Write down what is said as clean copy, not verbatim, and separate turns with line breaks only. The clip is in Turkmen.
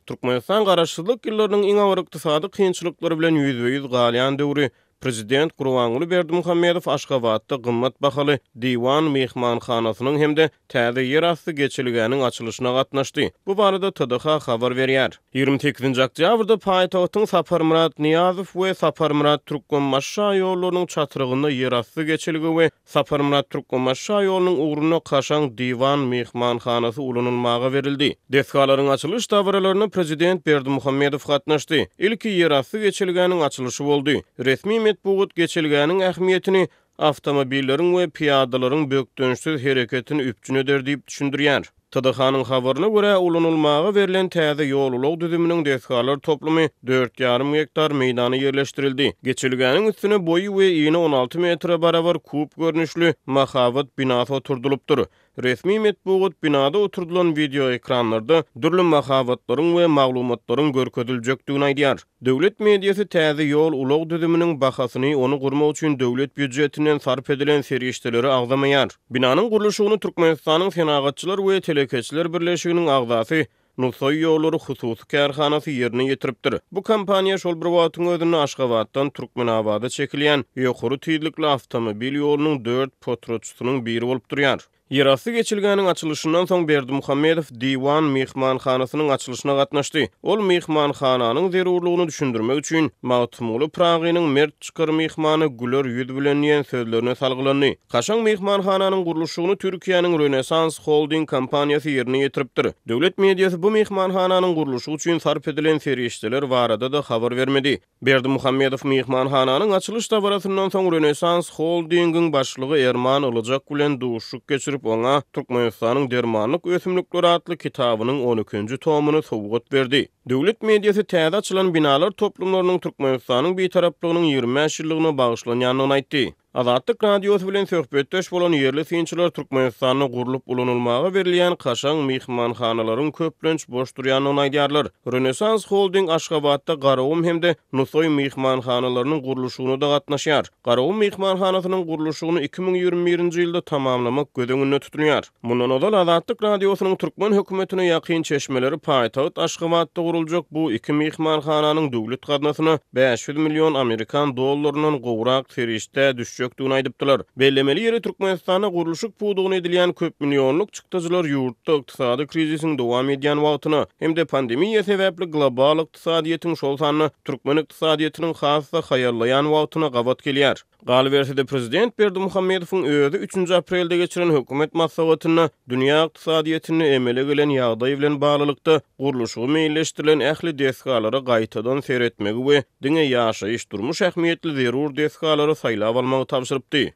Türkmenistan garaşsyzlyk ýyllarynyň iň agyr ykdysady kynçylyklary bilen ýüzbe-ýüz galýan döwri prezident Gurbanguly Berdimuhamedow Aşgabatda gymmat bahaly Diwan myhmanhanasynyň hem-de täze ýerasty geçelgäniň açylyşyna gatnaşdy. Bu barada TDH habar berýär. 28-nji oktýabrda paýtagtyň Saparmyrat Nyýazow we Saparmyrat Türkmenbaşy şaýollarynyň çatrygynda ýerasty geçelge we Saparmyrat Türkmenbaşy şaýolunyň ugrunda kaşaň Diwan myhmanhanasy ulanylmaga berildi. Desgalaryň açylyş dabaralaryna prezident Berdimuhamedow gatnaşdy. Ilki ýerasty geçelgäniň açylyşy boldy. Resmi metbugat geçelgäniň ähmiýetini awtomobilleriň we pyýadalaryň bökdençsiz hereketini üpjün eder diýip düşündirýär. TDH-nyň habaryna görä, ulanylmaga berlen täze ýol-ulag düzüminiň desgalar toplumy dört ýarym gektar meýdana ýerleşdirildi. Geçelgäniň üstüne boýy we ini 16 metre barabar kub görnüşli mahabat binasy oturdylypdyr. Resmi metbugat binada oturdylan wideoekranlarda dürli mahabatlaryň we maglumatlaryň görkeziljekdigini aýdýar. Döwlet mediasy täze ýol-ulag düzüminiň bahasyny, ony gurmak üçin döwlet býujetinden sarp edilen serişdeleri agzamaýar. Binanyň gurluşygyny Türkmenistanyň Senagatçylar we telekeçiler birleşiginiň agzasy Nusaý ýollary hususy kärhanasy ýerine ýetiripdir. Bu kompaniýa şol bir wagtyň özünde Aşgabatdan Türkmenabada çekilýän ýokary tizlikli awtomobil ýolunyň dört potratçysynyň biri bolup durýar. Ýerasty geçelgäniň açylyşyndan soň Berdimuhamedow Diwan myhmanhanasynyň açylyşyna gatnaşdy. Ol myhmanhananyň zerurlygyny düşündirmek üçin Magtymguly Pyragynyň Mert çykar myhmana güler ýüz bilen diýen sözlerine salgylandy. Kaşaň myhmanhananyň gurluşygyny Türkiýäniň Rönesans Holding kompaniýasy ýerine ýetiripdir. Döwlet mediasy bu myhmanhananyň gurluşygy üçin sarp edilen serişdeler barada-da habar bermedi. Berdimuhamedow myhmanhananyň açylyş dabarasyndan soň Rönesans Holdingiň başlygy Erman Ylyjak bilen duşuşyk geçirip, oňa Türkmenistanyň dermanlyk ösümlikleri atly kitabynyň on ikinji tomuny sowgat berdi. Döwlet mediasy täze açylan binalar toplumlarynyň Türkmenistanyň Bitaraplygynyň 25 ýyllygyna bagyşlanýandygyny aýtdy. Azatlyk Radiosy bilen söhbetdeş bolan ýerli synçylar Türkmenistanda gurlup ulanylmaga berilýän kaşaň myhmanhanalaryň köplenç boş durýandygyny aýdýarlar. Rönesans Holding Aşgabatda Garagum hem-de Nusaý myhmanhanalarynyň gurluşygyna-da gatnaşýar. Garagum myhmanhanasynyň gurluşygyny 2021-nji ýylda tamamlamak göz öňünde tutulýar. Mundan ozal Azatlyk Radiosynyň türkmen hökümetine ýakyn çeşmeleri paýtagt Aşgabatda guruljak bu iki myhmanhananyň döwlet gaznasyna 500 million amerikan dollaryndan gowrak serişdä düşjekdigini aýdypdylar. Bellemeli ýeri, Türkmenistanda gurluşyk pudagyna edilýän köp millionlyk çykdajylar ýurtda ykdysady krizisiň dowam edýän wagtyna hem-de pandemiýa sebäpli global ykdysadyýetiň, şol sanda türkmen ykdysadyýetiniň has-da haýallaýan wagtyna gabat gelýär. Galyberse-de, prezident Berdimuhamedowyň özi üçünji aprelde geçiren hökümet maslahatynda dünýä ykdysadyýetinde emele gelen ýagdaý bilen baglylykda, gurluşygy meýilleşdirilen ähli desgalara gaýtadan seretmegi we diňe ýaşaýyş-durmuş ähmiýetli zerur desgalary saýlap almagy tabşyrypdy.